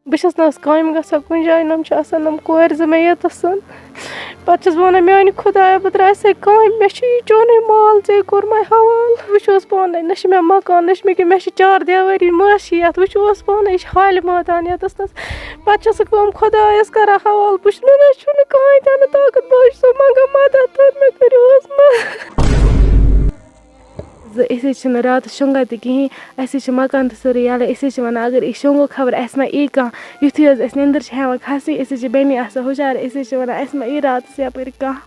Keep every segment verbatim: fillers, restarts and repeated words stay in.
بہٕ چھَس نہٕ حظ کامہِ گژھان کُنہِ جایہِ، نَم چھِ آسان نَم کورِ زٕ مےٚ ییٚتَس۔ پَتہٕ چھَس بہٕ وَنان، میٛانہِ خۄدایا، بہٕ درٛایسَے کامہِ، مےٚ چھُ یہِ چونُے مال ژےٚ کوٚرمَے حوالہٕ۔ وٕچھِو حظ پانَے، نہ چھِ مےٚ مکان، نہ چھِ مےٚ کینٛہہ، مےٚ چھِ چار دیوٲری مٲشی یَتھ۔ وٕچھِو حظ پانَے، یہِ چھِ حالہِ مٲدان یَتَس نَس۔ پَتہٕ چھَس بہٕ کٲم خۄدایَس کَران حوالہٕ، بہٕ چھُس، مےٚ نہ حظ چھُنہٕ کٕہٕنۍ تہِ نہٕ طاقت، بہٕ حظ چھُسو منٛگان مَدَد، تہٕ مےٚ کٔرِو حظ مَدَد۔ زِ أسۍ حظ چھِنہٕ راتَس شۄنٛگان تہِ کِہیٖنۍ، اَسہِ حظ چھِ مکان تہِ سٲرٕے یَلَے، أسۍ حظ چھِ وَنان، اگر أسۍ شۄنٛگو، خبر اَسہِ ما یی کانٛہہ۔ یُتھُے حظ اَسہِ نیٚنٛدٕر چھِ ہٮ۪وان کھَسٕنۍ، أسۍ حظ چھِ بیٚنی آسان ہُشار، أسۍ حظ چھِ وَنان، اَسہِ ما یی راتَس یَپٲرۍ کانٛہہ۔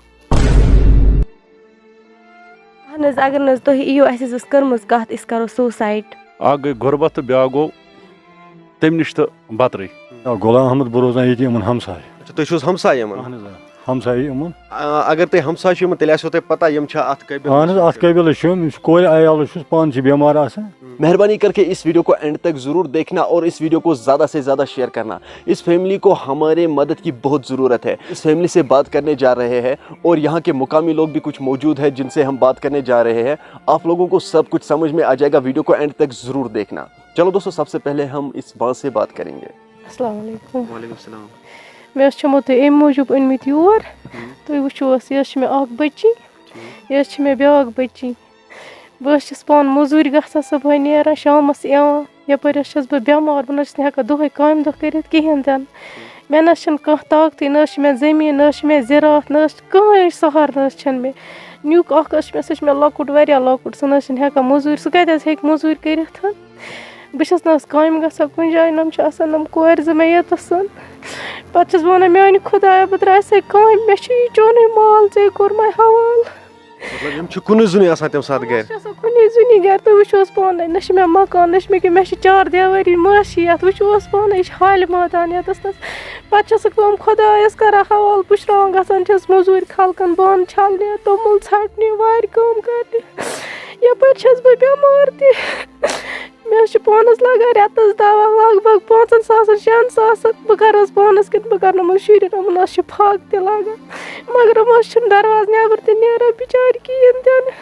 اہن حظ، اگر نہٕ حظ تُہۍ یِیِو، اَسہِ حظ ٲس کٔرمٕژ کَتھ، أسۍ کَرو suicide۔ اَکھ گٔے غُربت تہٕ بیٛاکھ گوٚو تَمہِ نِش تہٕ بَترٕے۔ آ، غلام احمد، بہٕ روزان ییٚتی یِمَن ہمساے۔ اچھا، تُہۍ چھِو حظ ہمساے یِمَن؟ اہن حظ، آ، ہمساے یِمَن۔ آ، اگر تُہۍ ہمساے چھِو یِمَن، تیٚلہِ آسیو تۄہہِ پَتہ یِم چھا اَتھ قٲبِل؟ اہن حظ، اَتھ قٲبِلٕے چھُ، یِم چھِ کورِ عیالَس چھُس، پانہٕ چھِ بٮ۪مار آسان۔ مہربانی करके इस वीडियो को एंड तक ज़रूर देखना और इस वीडियो को ज़्यादा से ज़्यादा शेयर करना। इस फैमिली को हमारे मदद की बहुत ज़रूरत है। इस फैमिली से बात करने जा रहे हैं और यहाँ के मुकामी लोग भी कुछ मौजूद हैं जिनसे हम बात करने जा रहे हैं। आप लोगों को सब कुछ समझ में आ जाएगा, वीडियो को एंड तक ज़रूर देखना। चलो दोस्तों, सबसे पहले हम इस माँ से बात करेंगे। السلام علیکم۔ وعلیکم السلام۔ مےٚ حظ چھُمو تُہۍ اَمہِ موٗجوٗب أنۍمٕتۍ یور۔ تُہۍ وٕچھِو حظ، یہِ حظ چھِ مےٚ اَکھ بٔچی، یہِ حظ چھِ مےٚ بیٛاکھ بٔچی۔ بہٕ حظ چھَس پانہٕ موٚزوٗرۍ گژھان، صُبحٲے نیران، شامَس یِوان۔ یَپٲرۍ حظ چھَس بہٕ بٮ۪مار، بہٕ نہ حظ چھَس نہٕ ہٮ۪کان دۄہَے کامہِ دۄہ کٔرِتھ کِہیٖنۍ تہِ نہٕ۔ مےٚ نہ حظ چھِنہٕ کانٛہہ طاقتٕے، نہ حظ چھِ مےٚ زٔمیٖن، نہ حظ چھِ مےٚ زِراعت، نہ حظ چھِ کٕہٕنۍ سہارٕ نہ حظ چھَنہٕ مےٚ۔ نیُک اَکھ حظ چھِ مےٚ، سُہ چھِ مےٚ لۄکُٹ، واریاہ لۄکُٹ، سُہ نہ حظ چھِنہٕ ہٮ۪کان موٚزوٗرۍ، سُہ کَتہِ حظ ہیٚکہِ موٚزوٗرۍ کٔرِتھ؟ بہٕ چھَس نہٕ حظ کامہِ گژھان کُنہِ جایہِ، نَم چھِ آسان نَم کورِ زٕ مےٚ ییٚتَس۔ پَتہٕ چھَس بہٕ وَنان، میٛانہِ خۄدایا، بہٕ درٛایسَے کامہِ، مےٚ چھُ یہِ چونُے مال ژےٚ کوٚرمَے حوالہٕ۔ مطلب، یِم چھِ کُنُے زُنُے آسان تَمہِ ساتہٕ گَرِ؟ چھِ آسان کُنی زُنی گَرِ، تُہۍ وٕچھِو حظ پانَے، نہ چھِ مےٚ مکان، نہ چھِ مےٚ کینٛہہ، مےٚ چھِ چار دیوٲری مٲشی یَتھ، وٕچھِو حظ پانَے، یہِ چھِ حالہِ مٲدان یَتَس تَس۔ پَتہٕ چھَس بہٕ کٲم خۄدایَس کَران حوالہٕ، پُشراوان گژھان چھَس موٚزوٗرۍ خلقَن، بانہٕ چھَلنہِ، توٚمُل ژھَٹنہِ، وارِ کٲم کَرنہِ۔ یَپٲرۍ چھَس بہٕ بٮ۪مار تہِ۔ مےٚ حظ چھِ پانَس لَگان رٮ۪تَس دَوا لگ بگ پانٛژَن ساسَن، شٮ۪ن ساسَن۔ بہٕ کَرٕ حظ پانَس کِنہٕ بہٕ کَرٕ نہٕ یِمَن شُرٮ۪ن؟ یِمَن حظ چھِ فاقہٕ تہِ لَگان، مگر یِم حظ چھِنہٕ دَروازٕ نٮ۪بَر تہِ نیران بِچارِ کِہیٖنۍ تہِ نہٕ۔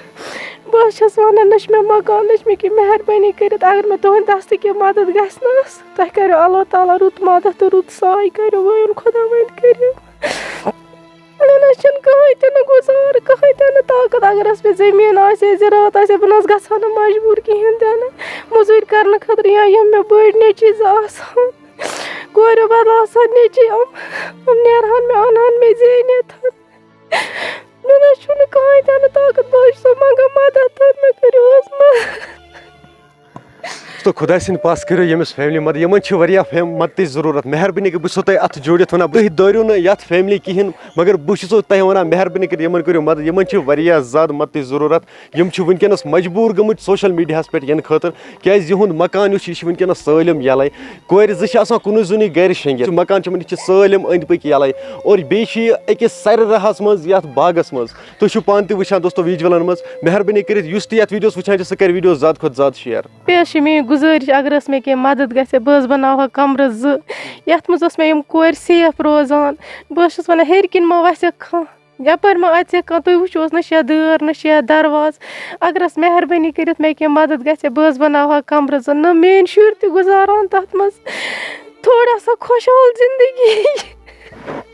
بہٕ حظ چھَس وَنان، نہ چھِ مےٚ مکان، نہ چھِ مےٚ کینٛہہ، مہربٲنی کٔرِتھ اگر مےٚ تُہٕنٛدِ دَستہٕ کینٛہہ مَدَد گژھِ نہ حظ، تۄہہِ کَریو اللہ تعالیٰ رُت مَدَد تہٕ رُت سایہِ کَریو، وٲیُن خۄداوَند کٔرِو۔ مےٚ نہ حظ چھِنہٕ کٕہٕنۍ تہِ نہٕ گُزارٕ، کٕہٕنۍ تہِ نہٕ طاقت۔ اگر حظ مےٚ زٔمیٖن آسہِ ہے، زِراعت آسہِ ہے، بہٕ نہ حظ گژھٕ ہا نہٕ مجبوٗر کِہیٖنۍ تہِ نہٕ موٚزوٗرۍ کَرنہٕ خٲطرٕ۔ یا یِم مےٚ بٔڑۍ نیٚچِوۍ زٕ آسہٕ ہَن، کورِ بدلہٕ آسہٕ ہَن نیٚچِوۍ، یِم، یِم نیرٕ ہَن مےٚ، اَنہٕ ہَن مےٚ زیٖنِتھ۔ مےٚ نہ حظ چھُنہٕ کٕہٕنۍ تہِ نہٕ طاقت، بہٕ حظ چھُسو منٛگان مَدَد، تہٕ مےٚ کٔرِو حظ مَدَد۔ دوستو، خۄداے سٕنٛدِ پاسہٕ کٔرِو ییٚمِس فیملی مدد۔ یِمن چھِ واریاہ فیم-، مدتٕچ ضروٗرت۔ مہربٲنی کٔرِتھ، بہٕ چھُسو تۄہہِ اتھ جوڑِتھ ونان، تُہۍ دٲرِو نہٕ یتھ فیملی کِہینۍ، مگر بہٕ چھُسو تۄہہِ ونان، مہربٲنی کٔرِتھ یِمن کٔرِو مدد۔ یِمن چھِ واریاہ زیادٕ مدتٕچ ضروٗرت۔ یِم چھِ وٕنکیٚنس مجبوٗر گٔمٕتۍ سوشل میڈیاہس پٮ۪ٹھ یِنہٕ خٲطرٕ، کیازِ یِہُنٛد مکان یُس چھُ، یہِ چھُ وٕنکیٚنس سٲلِم یَلَے۔ کورِ زٕ چھِ آسان کُنُے زُنٕے گرِ شۄنٛگِتھ۔ مکان چھِ یِمن، یہِ چھِ سٲلِم أنٛدۍ پٔکۍ یَلَے۔ اور بیٚیہِ چھِ یہِ أکِس سرِ راہس منٛز یتھ باغس منٛز۔ تُہۍ چھِو پانہٕ تہِ وٕچھان دوستو ویٖجوَلَن منٛز۔ مہربٲنی کٔرِتھ یُس تہِ یَتھ ویٖڈیوَس وٕچھان چھِ، سُہ کَرِ ویٖڈیو زیادٕ کھۄتہٕ زیادٕ شِیَر۔ بیٚیہِ حظ چھِ میٛٲنۍ گُزٲرِش، اگر ٲس مےٚ کینٛہہ مَدَد گژھِ ہے، بہٕ حظ بَناوہا کَمرٕ زٕ، یَتھ منٛز ٲس مےٚ یِم کورِ سیف روزان۔ بہٕ حظ چھَس وَنان، ہیٚرِ کِنۍ ما وَسٮ۪کھ کانٛہہ، یَپٲرۍ ما اَژٮ۪کھ کانٛہہ، تُہۍ وٕچھِو حظ، نہ چھِ یَتھ دٲر، نہ چھِ یَتھ دَروازٕ۔ اگر حظ مہربٲنی کٔرِتھ مےٚ کینٛہہ مَدَد گژھِ ہے، بہٕ حظ بَناوہا کَمرٕ زٕ۔ نہ میٛٲنۍ شُرۍ تہِ گُزارہَن تَتھ منٛز تھوڑا سا خۄشحال زِندگی۔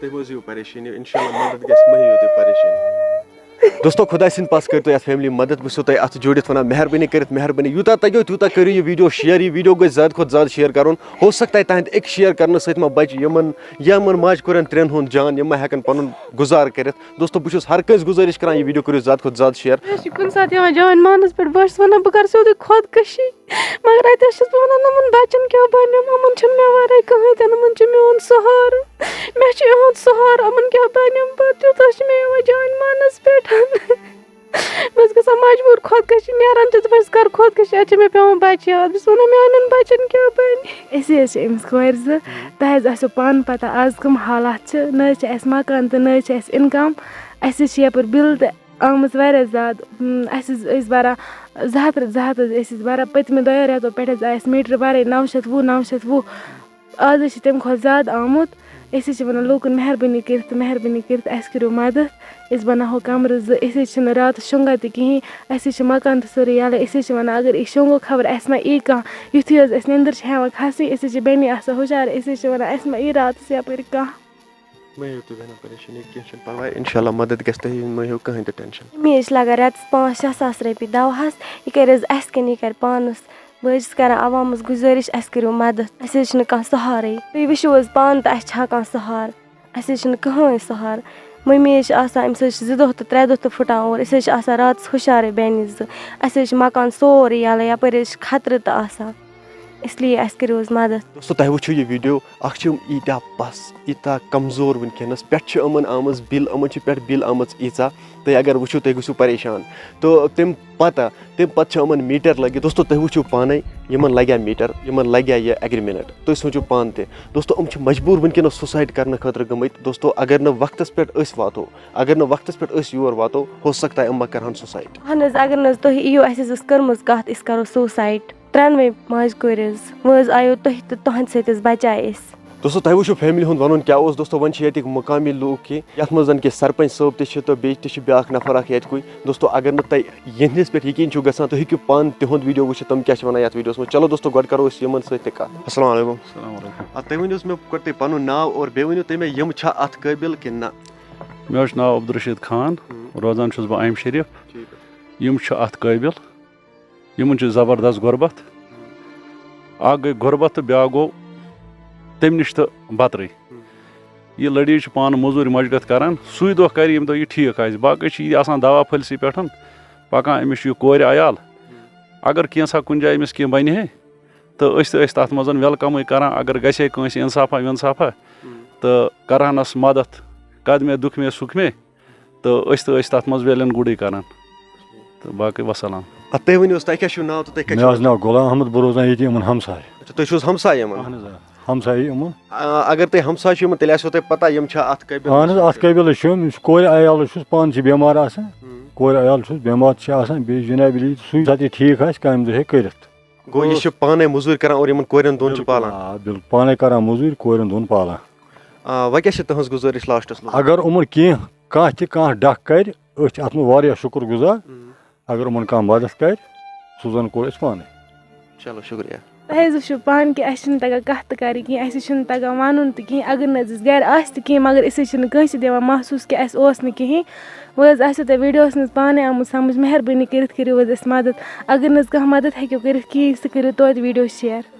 تُہۍ مہٕ حظ ہیٚیِو پریشٲنی، اِنشاءاللہ مدد گژھِ، مہٕ ہیٚیِو تُہۍ پریشٲنی۔ دوستو، خۄداے سٕنٛدِ پاسہٕ کٔرۍ تو یَتھ فیملی مدد، بہٕ چھُسو تۄہہِ اَتھ جوڑِتھ وَنان، مہربٲنی کٔرِتھ، مہربٲنی، یوٗتاہ تَگیو تیوٗتاہ کٔرِو یہِ ویٖڈیو شِیَر، یہِ ویٖڈیو گژھِ زیادٕ کھۄتہٕ زیادٕ شِیَر کَرُن۔ ہو سکتا ہے تُہٕنٛدِ أکۍ شِیَر کَرنہٕ سۭتۍ ما بَچہِ یِمَن، یِمَن ماجہِ کورٮ۪ن ترٛٮ۪ن ہُنٛد جان، یِم ما ہٮ۪کَن پَنُن گُزار کٔرِتھ۔ دوستو، بہٕ چھُس ہر کٲنٛسہِ گُزٲرِش کَران، یہِ ویٖڈیو کٔرِو زیادٕ کھۄتہٕ زیادٕ شِیَر۔ مےٚ حظ چھِ کُنہِ ساتہٕ یِوان جان مانَس پٮ۪ٹھ، بہٕ حظ چھَس وَنان، بہٕ کَرٕ سیوٚدُے خۄدکٔشی۔ مگر اَتہِ حظ چھَس بہٕ وَنان، یِمَن بَچَن کیٛاہ بَنٮ۪م؟ یِمَن چھُنہٕ مےٚ وَرٲے کٕہٕنۍ تہِ نہٕ، یِمَن چھُ میون سہارٕ۔ مےٚ چھُ یِہُنٛد سہارٕ، یِمَن کیٛاہ بَنٮ۪م پَتہٕ؟ تیوٗتاہ چھِ مےٚ یِوان جان مانَس پٮ۪ٹھ۔ بہٕ چھَس گژھان مجبوٗر خۄدکٔشی، نیران چھَس بہٕ، بہٕ چھَس کَرٕ خۄدکٔشی، اَتہِ چھِ مےٚ پٮ۪وان بَچہِ یاد۔ بہٕ چھَس وَنان، میٛانٮ۪ن بَچَن کیٛاہ بَنہِ؟ أسۍ حظ چھِ أمِس کورِ زٕ۔ تۄہہِ حظ آسیو پانہٕ پَتہ آز کٕم حالات چھِ، نہ حظ چھِ اَسہِ مکان تہٕ نہ حظ چھِ اَسہِ اِنکَم۔ اَسہِ حظ چھِ یَپٲرۍ بِل تہِ آمٕژ واریاہ زیادٕ۔ اۭں، اَسہِ حظ ٲسۍ بَران زٕ ہَتھ رۄ-، زٕ ہَتھ حظ ٲسۍ أسۍ بَران۔ پٔتمہِ دۄیو رٮ۪تو پٮ۪ٹھ حظ آے اَسہِ میٖٹر بَرٕنۍ نَو شَتھ وُہ، نَو شَتھ وُہ۔ آز حظ چھِ تَمہِ کھۄتہٕ زیادٕ آمُت۔ أسۍ حظ چھِ وَنان لوٗکَن مہربٲنی کٔرِتھ تہٕ مہربٲنی کٔرِتھ اَسہِ کٔرِو مَدَد، أسۍ بَناوہو کَمرٕ زٕ، أسۍ حظ چھِنہٕ راتَس شۄنٛگان تہِ کِہیٖنۍ، اَسہِ حظ چھِ مَکان تہِ سورُے یَلَے، أسۍ حظ چھِ وَنان اگر أسۍ شۄنٛگو خبر اَسہِ ما یی کانٛہہ، یُتھُے حظ اَسہِ نیٚنٛدٕر چھِ ہٮ۪وان کھَسٕنۍ أسۍ حظ چھِ بیٚنی آسان ہُشار، أسۍ حظ چھِ وَنان اَسہِ ما یی راتَس یَپٲرۍ کانٛہہ۔ مہٕ ہیٚیِو تُہۍ بٮ۪ہنہٕ پریشٲنی، کینٛہہ چھُنہٕ پَرواے، اِنشاء اللہ مَدَد گژھِ تۄہہِ، مہٕ ہیٚیِو کٕہٕنۍ تہِ ٹٮ۪نشَن۔ أمی حظ چھِ لَگان رٮ۪تَس پانٛژھ شےٚ ساس رۄپیہِ دَوہَس، یہِ کَرِ حظ اَسہِ کِنہٕ یہِ کَرِ پانَس؟ بہٕ حظ چھَس کَران عوامَس گُزٲرِش، اَسہِ کٔرِو مَدَد، اَسہِ حظ چھِنہٕ کانٛہہ سہارٕے۔ تُہۍ وٕچھِو حظ پانہٕ تہٕ اَسہِ چھا کانٛہہ سہارٕ؟ اَسہِ حظ چھِنہٕ کٕہٕنۍ سہارٕ۔ مٔمی حظ چھِ آسان، أمِس حظ چھِ زٕ دۄہ تہٕ ترٛےٚ دۄہ تہٕ پھٕٹان اورٕ، أسۍ حظ چھِ آسان راتَس ہُشارَے بیٚنہِ زٕ، اَسہِ حظ چھِ مَکان سورُے یَلَے، یَپٲرۍ حظ چھِ خطرٕ تہٕ آسان، اِسلیے اَسہِ کٔرِو حظ مَدَد۔ دوستو، تۄہہِ وٕچھِو یہِ ویٖڈیو، اَکھ چھِ یِم ییٖتیٛاہ پَس، ییٖتیٛاہ کمزور وٕنکیٚنَس، پٮ۪ٹھ چھِ یِمَن آمٕژ بِل، یِمَن چھِ پٮ۪ٹھ بِل آمٕژ ییٖژاہ، تُہۍ اگر وٕچھِو تُہۍ گٔژھِو پریشان۔ تہٕ تَمہِ پَتہٕ، تَمہِ پَتہٕ چھِ یِمَن میٖٹَر لٔگِتھ۔ دوستو، تُہۍ وٕچھِو پانَے، یِمَن لَگیٛاہ میٖٹَر، یِمَن لَگیٛاہ یہِ اٮ۪گریٖمٮ۪نٛٹ، تُہۍ سوٗنٛچِو پانہٕ تہِ۔ دوستو، یِم چھِ مجبوٗر وٕنکیٚنَس سوٗسایڈ کَرنہٕ خٲطرٕ گٔمٕتۍ۔ دوستو، اگر نہٕ وقتَس پٮ۪ٹھ أسۍ واتو، اگر نہٕ وقتَس پٮ۪ٹھ أسۍ یور واتو، ہو سکتا ہے یِم ما کَرٕہَن سوٗسایڈ۔ اہن حظ، اگر نہٕ حظ تُہۍ یِیِو، اَسہِ حظ ٲس کٔرمٕژ کَتھ، أسۍ کَرو سوٗسایڈ۔ ترٛٮ۪نوَے ماجہِ کورِ حظ۔ وۄنۍ حظ آیو تُہۍ تہٕ تُہنٛدِ سۭتۍ حظ بچاے أسۍ۔ دوستو، تۄہہِ وٕچھِو فیملی ہُنٛد وَنُن کیٛاہ اوس۔ دوستو، وۄنۍ چھِ ییٚتِکۍ مُقامی لوٗکھ کینٛہہ، یَتھ منٛز زَن کہِ سرپنچ صٲب تہِ چھِ تہٕ بیٚیہِ تہِ چھِ بیٛاکھ نفر اَکھ ییٚتہِ کُے۔ دوستو، اگر نہٕ تۄہہِ یِہِنٛدِس پٮ۪ٹھ یقیٖن چھُو گژھان، تُہۍ ہیٚکِو پانہٕ تِہُنٛد ویٖڈیو وٕچھِتھ، تِم کیٛاہ چھِ وَنان یَتھ ویٖڈیوَس منٛز۔ چلو دوستو، گۄڈٕ کَرو أسۍ یِمَن سۭتۍ تہِ کَتھ۔ السلام علیکم۔ السلام علیکم۔ آ، تُہۍ ؤنِو حظ مےٚ گۄڈٕ تُہۍ پَنُن ناو اور بیٚیہِ ؤنِو تُہۍ مےٚ، یِم چھا اَتھ قٲبِل کِنہٕ نہ؟ مےٚ حظ چھُ ناو عبدالرشیٖد خان، روزان چھُس بہٕ ایم شریٖف۔ ٹھیٖک۔ یِم چھِ اَتھ قٲبِل، یِمَن چھِ زبردست غربت۔ اَکھ گٔے غربت تہٕ بیٛاکھ گوٚو تَمہِ نِش تہٕ بَترٕے۔ یہِ لٔڑی چھِ پانہٕ مٔزوٗرۍ مَشقت کَران، سُے دۄہ کَرِ ییٚمہِ دۄہ یہِ ٹھیٖک آسہِ۔ باقٕے چھِ یہِ آسان دَوا پھٔلسٕے پٮ۪ٹھ پَکان، أمِس چھُ یہِ کورِ عیال۔ اگر کینٛژھا کُنہِ جایہِ أمِس کینٛہہ بَنہِ ہے، تہٕ أسۍ تہِ ٲسۍ تَتھ منٛز وٮ۪لکَمٕے کَران۔ اگر گژھِ ہے کٲنٛسہِ اِنصافا وِنصافا، تہٕ کَرہَنَس مَدَتھ، قدمے دُکھمے سُکھمے۔ تہٕ أسۍ تہٕ ٲسۍ تَتھ منٛز well and goodٕے کَران۔ تہٕ باقٕے وَسَلام۔ اَدٕ تُہۍ ؤنِو حظ، تۄہہِ کیٛاہ چھُو ناو تہٕ تُہۍ کَتہِ مےٚ چھِو حظ روزان؟ ناو غلام احمد، بہٕ روزان ییٚتہِ یِمَن ہمساے۔ اچھا، تُہۍ چھِو حظ ہمساے یِمَن؟ اہن حظ، آ، ہمساے یِمَن۔ آ، اگر تُہۍ ہمساے چھِو یِمَن، تیٚلہِ آسیو تۄہہِ پَتہ یِم چھا اَتھ قٲبِل؟ اہن حظ، اَتھ قٲبِلٕے چھُ، یِم چھِ کورِ عیالٕے چھُس، پانہٕ چھِ بٮ۪مار آسان۔ ہُم۔ کورِ عیال چھُس، بٮ۪مار چھِ آسان، بیٚیہِ جنابِ علی سُے ساتہٕ یہِ ٹھیٖک آسہِ، کامہِ دۄہ ہیٚکہِ کٔرِتھ۔ گوٚو، یہِ چھِ پانَے مٔزوٗرۍ کَران اور یِمَن کورٮ۪ن دۄن چھِ بِلکُل، پالان؟ آ، بِلکُل، پانَے کَران مٔزوٗرۍ، کورٮ۪ن دۄن پالان۔ آ، وۄنۍ کیٛاہ چھِ تُہٕنٛز گُزٲرِش لاسٹَس منٛز؟ اگر یِمَن کینٛہہ، کانٛہہ تہِ کانٛہہ ڈَکھ کَرِ، أسۍ چھِ اَتھ منٛز واریاہ شُکُر گُزار۔ ہُم۔ اگر یِمَن کانٛہہ مَدَتھ کَرِ، سُہ زَن کوٚر أسۍ پانَے۔ چلو، شُکریہ۔ تۄہہِ حظ وٕچھِو پانہٕ کہِ اَسہِ چھِنہٕ تَگان کَتھ تہِ کَرٕنۍ کِہیٖنۍ، اَسہِ حظ چھِنہٕ تَگان وَنُن تہِ کِہیٖنۍ۔ اگر نہٕ حظ اَسہِ گَرِ آسہِ تہِ کِہیٖنۍ، مگر أسۍ حظ چھِنہٕ کٲنٛسہِ دِوان محسوٗس کہِ اَسہِ اوس نہٕ کِہیٖنۍ۔ وۄنۍ حظ آسیو تۄہہِ ویٖڈیوَس منٛز پانَے آمُت سَمٕجھ، مہربٲنی کٔرِتھ کٔرِو حظ اَسہِ مَدَتھ۔ اگر نہٕ حظ کانٛہہ مَدَتھ ہیٚکِو کٔرِتھ کِہیٖنۍ، سُہ کٔرِو توتہِ ویٖڈیو share۔